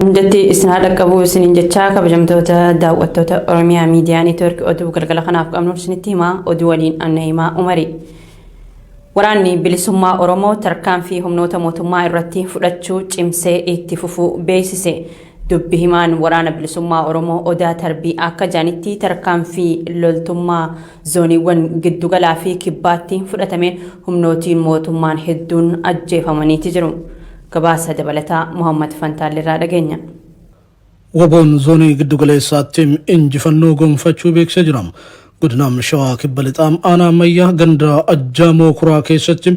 Hundatti isin haa dhaqqabu isiniin jechaa, kabajamtoota daawwattoota Oromiyaa Miidiyaa Neetwoork, oduu galgala kanaaf qabnu isinitti himaa, oduu waliin Anna Himaa Umari. Waraanni Bilisummaa Oromoo tarkaanfii humnoota mootummaa irratti fudhachuu cimsee itti fufuu beeksise. Dubbi himaan Waraana Bilisummaa Oromoo Odaa Tarbii akka jedhanitti, tarkaanfii loltummaa zooniiwwan giddugalaa fi kibbaatti fudhatameen humnootiin mootummaan hedduun ajjeefamaniiti jiru. Gabaasa dabalataa Muhammad Fantaalleerraa dhageenya. WBOn zoonii giddugaleessaatti injifannoo gonfachuu beeksisee jira. Godina Shawaa Kibba Lixaa aanaa Ammayyaa ganda Ajjaamoo Kuraa keessatti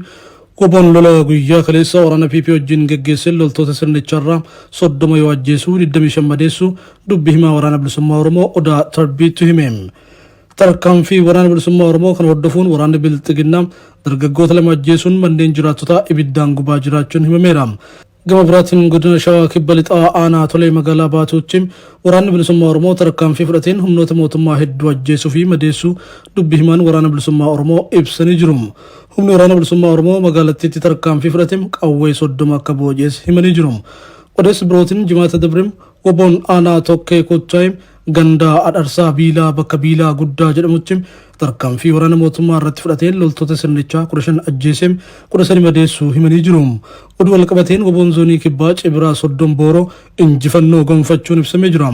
WBOn lola guyyaa kaleessa waraana PP wajjin geggeesseen loltoota sirnicharraa 30 yoo ajjeesu 25 madeessu dubbi himaa Waraana Bilisummaa Oromoo Odaa Tarbiitu hime. Tarkaanfii Waraana Bilisummaa Oromoo kana hordofuun waraanni Bilxiginnaa dargaggoota lama ajjeesuun manneen jiraattotaa ibiddaan gubaa jiraachuun himameera. Gama biraatiin godina Shawaa Kibba Lixaa aanaa Tolee magaalaa Baatuutti Waraanni Bilisummaa Oromoo tarkaanfii fudhateen humnoota mootummaa hedduu ajjeesuu fi madeessuu dubbi himaan Waraana Bilisummaa Oromoo ibsanii jiru. Humni Waraana Bilisummaa Oromoo magaalattiitti tarkaanfii fudhate qawwee 30 akka booji'es himanii jiru. Odeessa birootiin Jimaata dabre WBOn aanaa Tokkee Kuttaayee ganda Adharsaa Biilaa bakka Biilaa Guddaa jedhamutti tarkaanfii waraana mootummaa irratti fudhateen loltoota sirnichaa 15 ajjeesee 13 madeessuu himanii jiru. Oduu walqabateen WBOn zoonii kibbaa Cibiraa Soddom Booroo injifannoo gonfachuun ibsamee jira.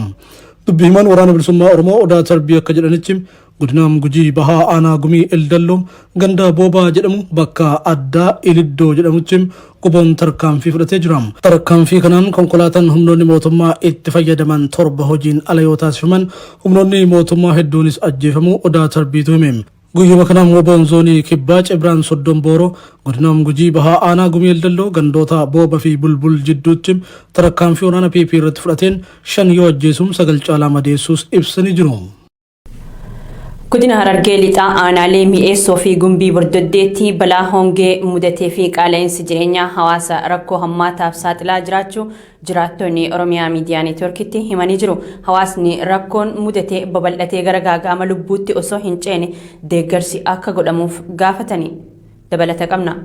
Dubbi himaan Waraana Bilisummaa Oromoo Odaa Tarbii akka jedhanitti, godina Gujii Bahaa aanaa Gumii Eldalloo ganda Boobaa jedhamu bakka addaa Iliddoo jedhamutti WBOn tarkaanfii fudhatee jira. Tarkaanfii kanaan konkolaataan humnoonni mootummaa itti fayyadaman 7 hojiin ala yoo taasifaman, humnoonni mootummaa hedduunis ajjeefamuu Odaa Tarbiitu hime. Guyyuma kana WBOn zoonii kibbaa Cibraan Soddom Booroo godina Gujii Bahaa aanaa Gumii Eldalloo gandoota Booba fi Bulbul jidduutti tarkaanfii waraana PP irratti fudhateen 5 yoo ajjeesuun 9 caalaa madeessuus ibsanii jiru. Godina Harargee Lixaa aanaalee Mi'eessoo fi Gumbii Bordoddeetti balaa hongee mudatee fi qaala'insi jireenyaa hawaasa rakkoo hammaataaf saaxilaa jiraachuu jiraattonni Oromiyaa Miidiyaa Neetwoorkitti himanii jiru. Hawaasni rakkoon mudate babal'atee gara gaaga'ama lubbuutti osoo hin ceene deeggarsi akka godhamuuf gaafatani. Dabalata qabna.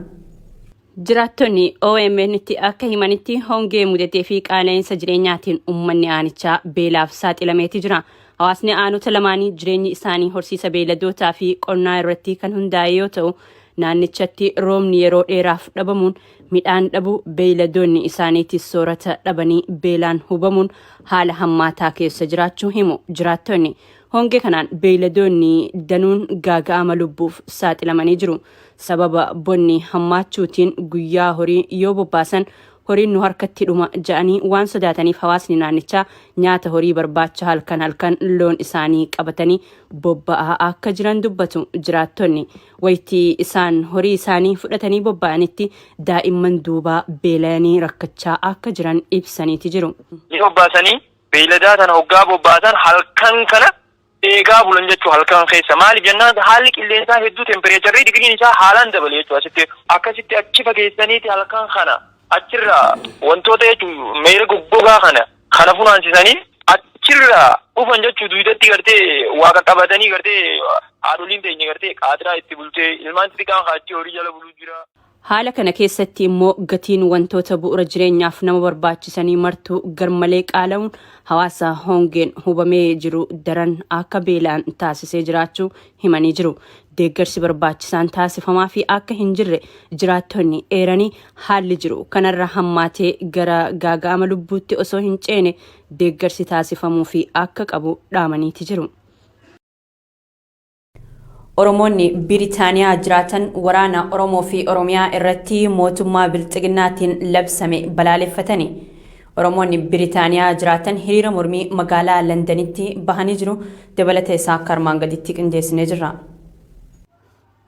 Jiraattonni OMN'tti akka himanitti, hongee mudatee fi qaala'insa jireenyaatiin uummanni aanichaa beelaaf saaxilameeti jira. Hawaasni aanota lamaanii jireenyi isaanii horsiisa beeyladootaa fi qonnaa irratti kan hundaa'e yoo ta'u, naannichatti roobni yeroo dheeraaf dhabamuun midhaan dhabuu, beeyladoonni isaaniitis soorata dhabanii beelaan hubamuun haala hammaataa keessa jiraachuu himu jiraattonni. Hongee kanaan beeyladoonni danuun gaaga'ama lubbuuf saaxilamanii jiru. Sababa bonni hammaachuutiin guyyaa horii yoo bobbaasan horiin nu harkatti dhuma ja'anii waan sodaataniif, hawaasni naannichaa nyaata horii barbaacha halkan halkan loon isaanii qabatanii bobba'aa akka jiran dubbatu jiraattonni. Waytii isaan horii isaanii fudhatanii bobba'anitti daa'imman duubaa beelayanii rakkachaa akka jiran ibsaniiti jiru. Ni bobbaasanii beeyladaa tana, hoggaa bobbaasan halkan kana eegaa bulan jechuu. Halkan keessa maaliif jennaan, haalli qilleensaa hedduu temperature digriin isaa haalaan dabale jechuu. Asitti akkasitti achi fageessaniiti halkan kana achirraa wantoota jechuu meera goggogaa kana funaansisanii achirraa dhufan jechuu. Duudatti gartee waa qaqqabatanii, gartee haadholiin teenya gartee qaatiraa itti bultee, ilmaan xixiqqaan achi horii jala buluu jira. Haala kana keessatti immoo gatiin wantoota bu'uura jireenyaaf nama barbaachisanii martuu garmalee qaala'uun hawaasa hongeen hubamee jiru daran akka beelaan taasisee jiraachuu himanii jiru. Deeggarsi barbaachisaan taasifamaa fi akka hin jirre jiraattonni eeranii, haalli jiru kanarra hammaatee gara gaaga'ama lubbuutti osoo hin ceene deeggarsi taasifamuu fi akka qabu dhaamaniiti jiru. Oromoonni Biriitaaniyaa jiraatan waraana Oromoo fi Oromiyaa irratti mootummaa Bilxiginnaatiin labsame balaaleffatani. Oromoonni Biriitaaniyaa jiraatan hiriira mormii magaalaa Londanitti bahanii jiru. Dabalata isaa akka armaan gaditti qindeessinee jirra.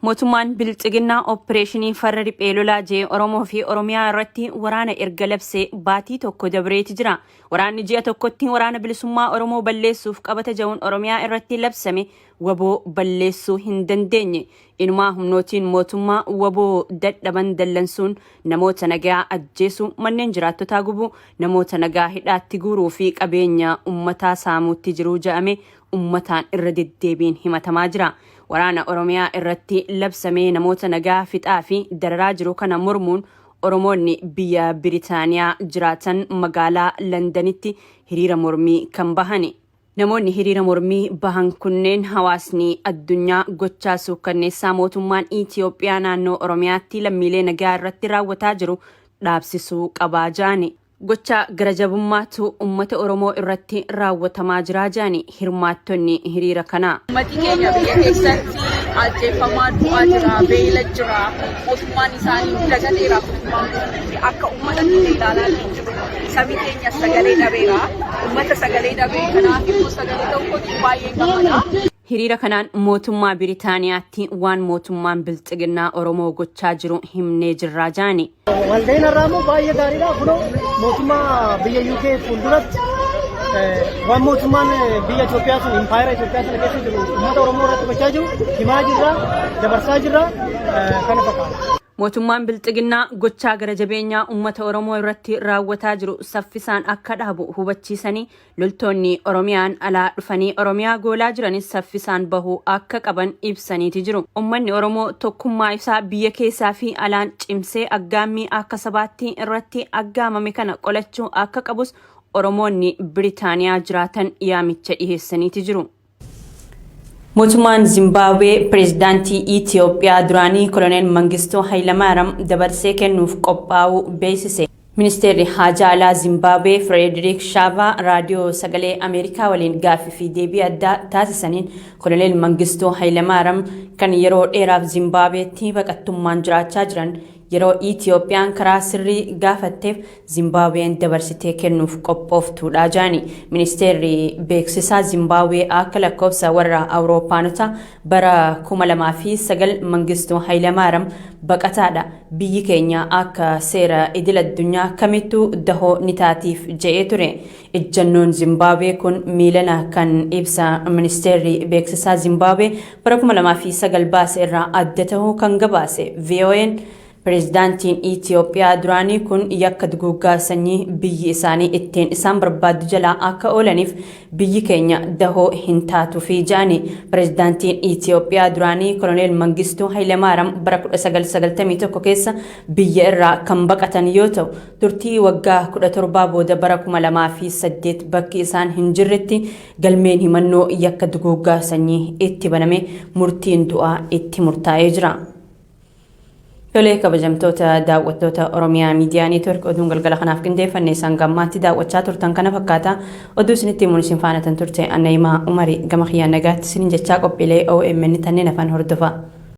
Mootummaan Bilxiginnaa opereeshinii farra riphee lolaa jee Oromoo fi Oromiyaa irratti waraana erga labsee baatii tokko dabreeti jira. Waraanni ji'a tokkotti Waraana Bilisummaa Oromoo balleessuuf qabata ja'uun Oromiyaa irratti labsame WBO balleessuu hin dandeenye. Inumaa humnootiin mootummaa WBO dadhaban dallansuun namoota nagaa ajjeesuu, manneen jiraattotaa gubuu, namoota nagaa hidhaatti guuruu fi qabeenya ummataa saamuutti jiruu ja'ame ummataan irra deddeebiin himatamaa jira. Waraana Oromiyaa irratti labsamee namoota nagaa fixaa fi dararaa jiru kana mormuun Oromoonni biyya Biritaaniyaa jiraatan magaalaa Landanitti hiriira mormii kan bahani. Namoonni hiriira mormii bahan kunneen hawaasni addunyaa gochaa suukkanneessaa mootummaan Itiyoophiyaa naannoo Oromiyaatti lammiilee nagaa irratti raawwataa jiru dhaabsisuu qabaa ja'ani. Gocha gara jabummaatu uummata Oromoo irratti raawwatamaa jira jedhani hirmaattonni hiriira kanaa. Uummati keenya biyya keessatti ajjeefamaa du'aa jira, beela jira, mootummaan isaanii dagateera mootummaan kun akka uummatatti illee ilaalaa hin jiru. Sabi keenya sagalee dhabeera. Uummata sagalee dhabee kanaaf immoo sagalee ta'uu baay'ee gammada. Hiriira kanaan mootummaa Biritaaniyaatti waan mootummaan bilxiginnaa Oromoo gochaa jiru himnee jirraa jaani. Walga'iin har'aa immoo baay'ee gaariidha. Kunoo mootummaa biyya UK fuulduratti waan mootummaan biyya Itoophiyaa sun impaayera Itoophiyaa sana keessa jiru uummata Oromoo irratti gochaa jiru himaa jirra, dabarsaa jirra kana fakkaata. Mootummaan bilxiginnaa gochaa gara jabeenyaa uummata Oromoo irratti raawwataa jiru saffisaan akka dhaabu hubachiisanii loltoonni Oromiyaan alaa dhufanii Oromiyaa goolaa jiranis saffisaan bahuu akka qaban ibsaniiti jiru. Uummanni Oromoo tokkummaa isaa biyya keessaa fi alaan cimsee aggaammii akka sabaatti irratti aggaamame kana qolachuu akka qabus Oromoonni Biritaaniyaa jiraatan yaamicha dhiheessaniiti jiru. Mootummaan Zimbaabuwee pireezidaantii Itiyoophiyaa duraanii Koloneel Mangistuu Hayilamaariyaam dabarsee kennuuf qophaa'uu beeksise. Ministeerri Haajaa Alaa Zimbaabuwee Fireediriik Shaavaa raadiyoo sagalee Ameerikaa waliin gaaffii fi deebii addaa taasisaniin Koloneel Mangistuu Hayilamaariyaam kan yeroo dheeraaf Zimbaabuweetti baqattummaan jiraachaa jiran yeroo Itiyoophiyaan karaa sirrii gaafatteef Zimbaabuween dabarsitee kennuuf qophooftuudha jaani. Ministeerri beeksisaa Zimbaabuwee akka lakkoofsa warra Awurooppaanota bara 2009 Mangistuu Hayilamaariyaam baqataadha. Biyyi keenya akka seera idil addunyaa kamittuu dahoo ni taatiif je'ee ture. Ejjannoon Zimbaabuwee kun miilana kan ibsa ministeerri beeksisaa Zimbaabuwee bara 2009 baase irraa adda ta'uu kan gabaase VOA'n Pireezidaantiin Itiyoophiyaa duraanii kun yakka duguuggaa sanyii biyyi isaanii ittiin isaan barbaaddu jalaa akka oolaniif biyyi keenya dahoo hin taatuufi jedhani. Pireezidaantiin Itiyoophiyaa duraanii Koloneel Mangistuu Hayilamaariyaam bara 1991 keessa biyya irraa kan baqatan yoo ta'u turtii waggaa 17 booda bara 2008 bakki isaan hin jirretti galmeen himannoo yakka duguuggaa sanyii itti baname murtiin du'aa itti murtaa'ee jira. Tolee kabajamtoota daawwattoota Oromiyaa Miidiyaa Neetwork oduun galgala kanaaf qindeeffanne isaan gammaatti daawwachaa turtan kana fakkaata. Oduu isinitti himuun isin faana tan turte Annayimaa Umarii gama kiyyaan nagaatti isiniin jechaa qophiilee OMN tanneen afaan hordofa.